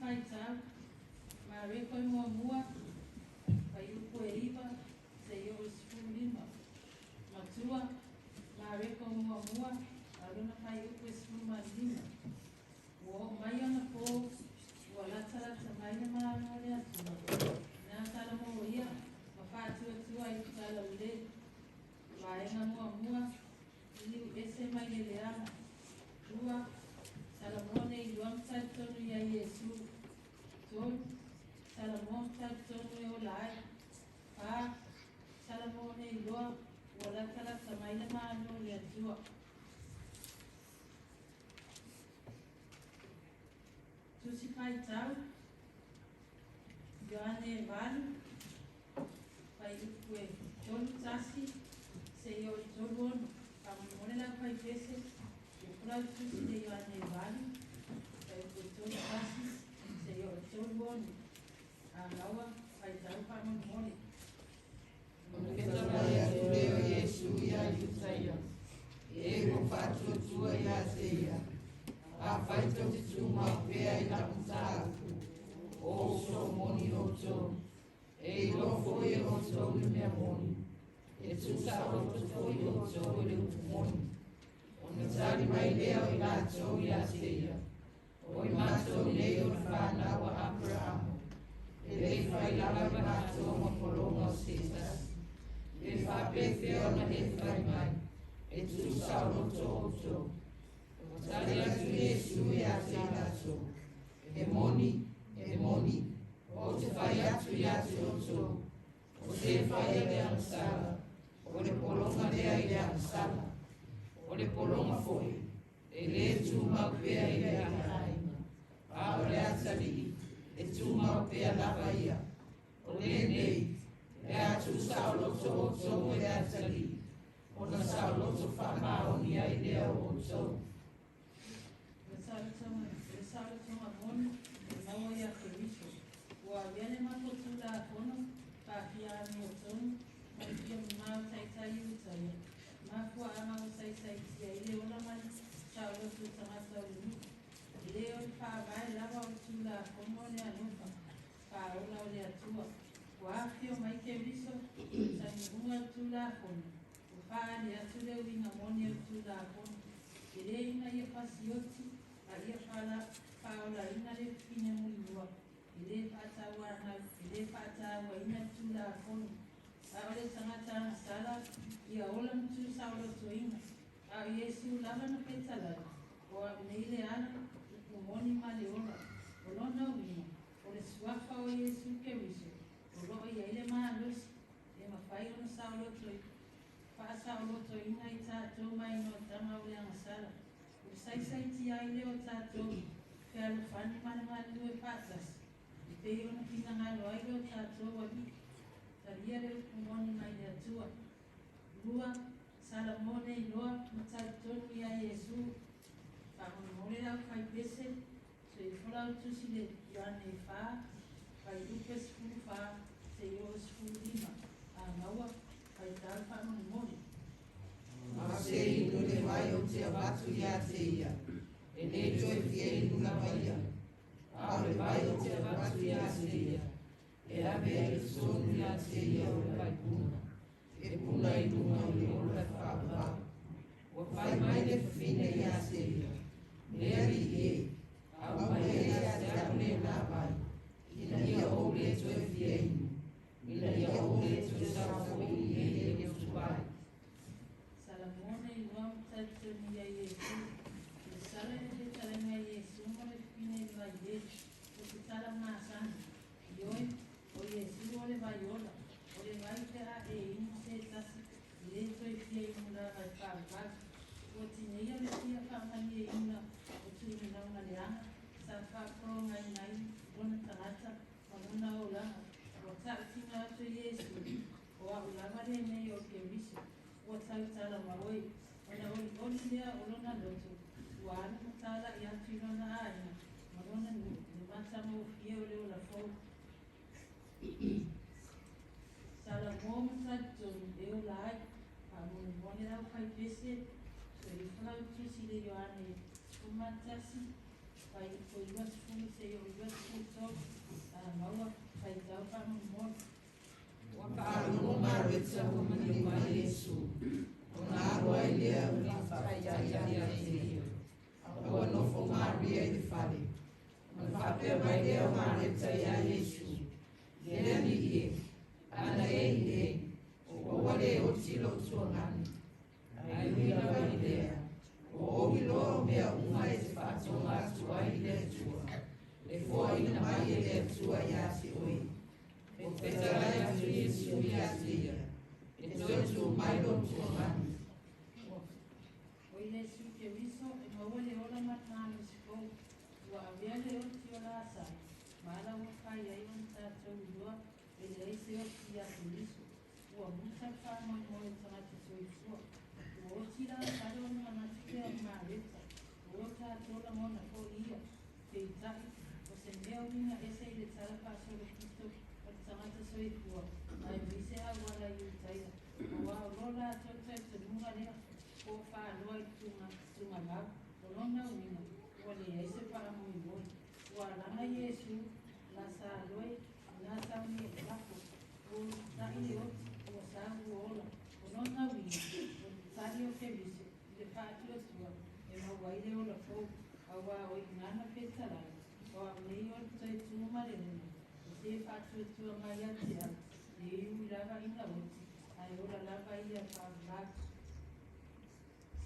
Faitau, Mareko e muamua, fuaiupu e 9 seia oo i le 15. Matua, Mareko muamua, a o lona fuaiupu e 15. Ua oo mai ona po, ua latalata mai le Malo o le Atua. Na Salamo ia, ma faatuatua i le talalelei. Vaega muamua, liliu ese mai le leaga. Lua, Salamo nei iloa ma talitonu ia Iesu. Tolu, Salamo ma talitonu e ola ai. Fa, Salamo nei iloa ua latalata mai le Malo o le Atua. Tusi Faitau, Ioane 8, fuaiupu e 31 seia oo i le 36. Faamolemole le aufaipese, soifua lau tusi le Ioane 8, fuaiupu e 31 seia oo i le 36. A maua, faitau faamolemole. Ona fetalai atu lea o Iesu ia Iutaia, e ua faatuatua ia te ia, afai tou te tumau pea i lau mataupu, o uso moni outou, e iloa foi e outou le mea moni, e tuusaoloto foi outou e le upu moni. Ona tali mai lea o i latou ia te ia, o i matou nei o le fanau a Aperamo, e le i fai lava i matou ma pologa o se tasi. E faapefea ona e fai mai, e tuusaoloto outou. Ua tali atu Iesu ia te i latou, e moni, e moni, ou te fai atu ia te outou, o se faia le agasala, o le pologa lea i le agasala. O le pologa foi, e lē tumau pea i le aiga, a o le atalii, e tumau pea lava ia. O lenei, le a tuusaoloto outou e le atalii, ona saoloto faamaoni ai lea o outou. O le saolotoga moni e maua ia Keriso. Ua avea le matou Tulafono faafia amiotonu ma le fia mamao taitai Iutaia. Mafuaaga ua saisaitia ai le ola ma le saoloto o tagata o le nuu. E le o le faavae lava o le Tulafono o le alofa faaola o le Atua. Ua afifio mai Keriso, o le taunuuga o le Tulafono, ua faaali atu le uiga moni o le Tulafono. E le ina ia fasioti, a ia faaolaina le fafine mulimua, e le faatauaina le Tulafono. A o le tagata agasala, ia ola ma tuusaolotoina. A o Iesu lava na fetalai, o au nei le ala, upu moni ma le ola. O lona uiga, o le suafa o Iesu Keriso, o loo i ai le malosi, e mafai ona faasaolotoina i tatou mai noataga o le agasala. O le saisaitia ai lea o tatou fealofani ma le galulue faatasi, e pei ona finagalo ai le o tatou Alii. Talia le upu moni mai le Atua. Lua, Salamo nei iloa ma talitonu ia Iesu. Faamolemole le aufaipese, soifua lau tusi le Ioane 4, fuaiupu e 14 seia oo i le 15. A maua, faitau faamolemole. A o se inu i le vai ou te avatu ia te ia, e lē toe fia inu lava ia, a o le vai ou te avatu ia te ia, e avea i totonu ia te ia o le vaipuna, e puna i luga o le ola e faavavau. Ua fai mai le fafine ia te ia, le Alii e, aumai ia te au lena vai, ina ia ou lē toe fia inu, ina ia ou lē toe sao foi i eleele motuai. Salamo nei iloa ma talitonu ia Iesu. Le sala i le fetalaiga a Iesu ma le fafine i le vailele. O se tala masani. Ioe, o Iesu o le vai ola. O le vai pe a e inu se tasi, e lē toe fia inu lava e faavavau. Ua tineia le fia faamalieina o tuliauga leaga sa faapologaina ai lona tagata ma lona olaga. Ua tautino atu e Iesu, o au lava lenei o le Keriso, ua tautala ma oe. Ona olioli lea o lona loto, ua alu ma talai atu i lona aiga ma lona nuu le matagofie o le ola fou. Salamo ma talitonu e ola ai. Faamolemole le aufaipese, soifua lau tusi le Ioane 11, fuaiupu e 20 seia oo i le Maretsa ua maliu mai Iesu, ona alu ai lea o le faafetai ia te ia. A ua nofo Maria i le fale. Ona faapea mai lea o Mareta iā Iesu, Le Alii e, ana e i inei, ua le oti lou tuagane. Ae ui lava i lea, ua ou iloa o mea uma e te faatoga atu ai i le Atua, e foaina mai e le Atua ia te oe. Ua fetalai atu Iesu ia te ia, E toe tu mai lou tuagane. O Iesu Keriso e maua le ola ma le malosi fou. Ua avea le oti o Lasalo, ma ala ua fai ai ona tatou iloa e leai se oti ia Keriso. Ua muta le faamoemoe o tagata soifua. Ua oti Lasalo ona manatu lea o Mareta, o tatou lagona foi ia. Peitai, o se mea uiga ese i le tala faasolopito o le tagata soifua, aemaise auala i Iutaia, aua o lo latou talitonuga lea po o faaloa i le tugamau. O lona uiga, ua leai se faamoemoe. Ua alaga Iesu Lasalo e na sauni i fafo, ua usutai le oti, ua sau ua ola. O lona uiga, o le tali o Keriso i le faatuatua e maua ai le ola fou, aua o i ina na fetalai, o au nei o le toe tu ma le luga, o se faatuatua mai ia te au, e ui lava ina oti, ae ola lava ia faavavau.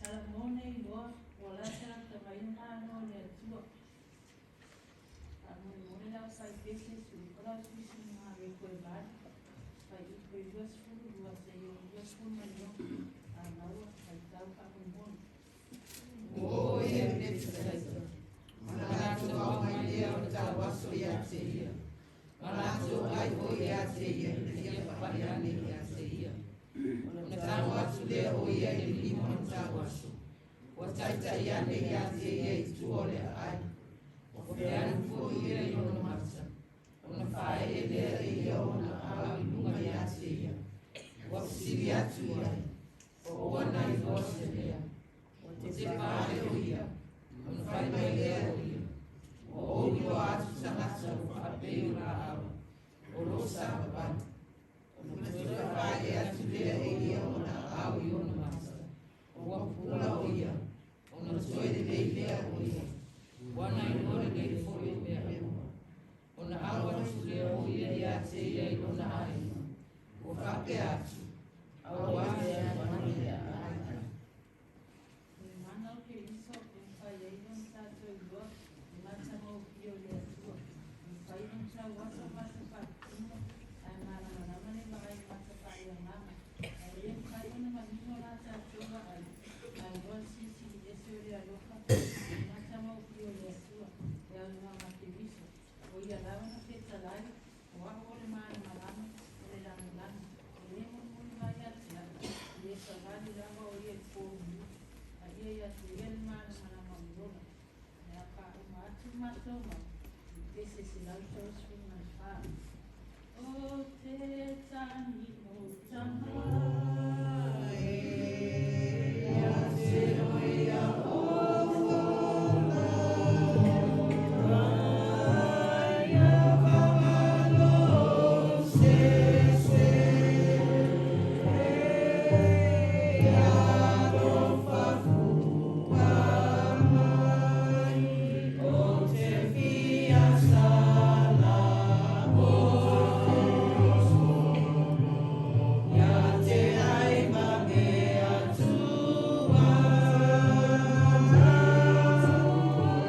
Salamone iloa ua latalata mai le Malo o le Atua. Faamolemole le aufaipese e suluka lau tusi Mareko e 8, fuaiupu e 22 seia oo 26. A maua, faitau faamolemole. Ua oo ia i Betesaita, ona latou aumai lea o le tauaso ia te ia, ma latou ai foi ia te ia ina ia papai ane ia te ia. Ona tago atu lea o ia i le lima o le tauaso, ua taitai ane ia te ia i tua o le aai. Ua fealu foi ia i ona mata, ona faaee lea e ia ona aao i luga ia te ia. Ua fesili atu i ai, O ua na iloa se mea? Ua tepa ane o ia, ona fai mai lea o ia, Ua ou iloa atu tagata ua faapei o laau, o lo o savavali. Ona toe faaee atu lea e ia ona aao i ona mata, ua pupula o ia, ona toe lelei lea o ia, ua na iloa lelei foi o mea uma. Ona alo atu lea o ia ia te ia i lona aiga, ua faapea atu, Aua e alu ane le aai. O le mana o Keriso e mafai ai ona tatou iloa le matagofie o le Atua. E mafai ona tauaso mata faatino ae malamalama le vaai mata faaleagaga. Ae le mafai ona manino la tatou vaai ma iloa le silisili ese o le alofa ma le matagofie o le Atua, le aunoaga Keriso. O ia lava na fetalai, o au o le malamalama o le lalolagi, e le mulimuli mai ia te au, e le savali lava o ia i le poumuliu, a ia ia te ia le malamalama o le ola. O le a faauma atu le matou mau i pese 134. O te tagi o tama e ia te oe ia ola, ia pamalo se se, ia alofa fua mai, o te fia sala ia te ai ma le Atua,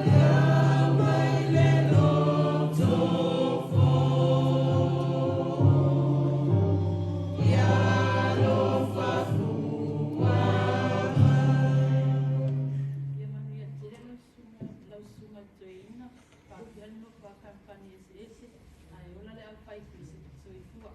ia mai le loto fou, ia alofa fua mai. Ia manuia tele lau susuga i le toeaina faapea le nofo a kamupani eseese ae ola le aufaipese. Soifua.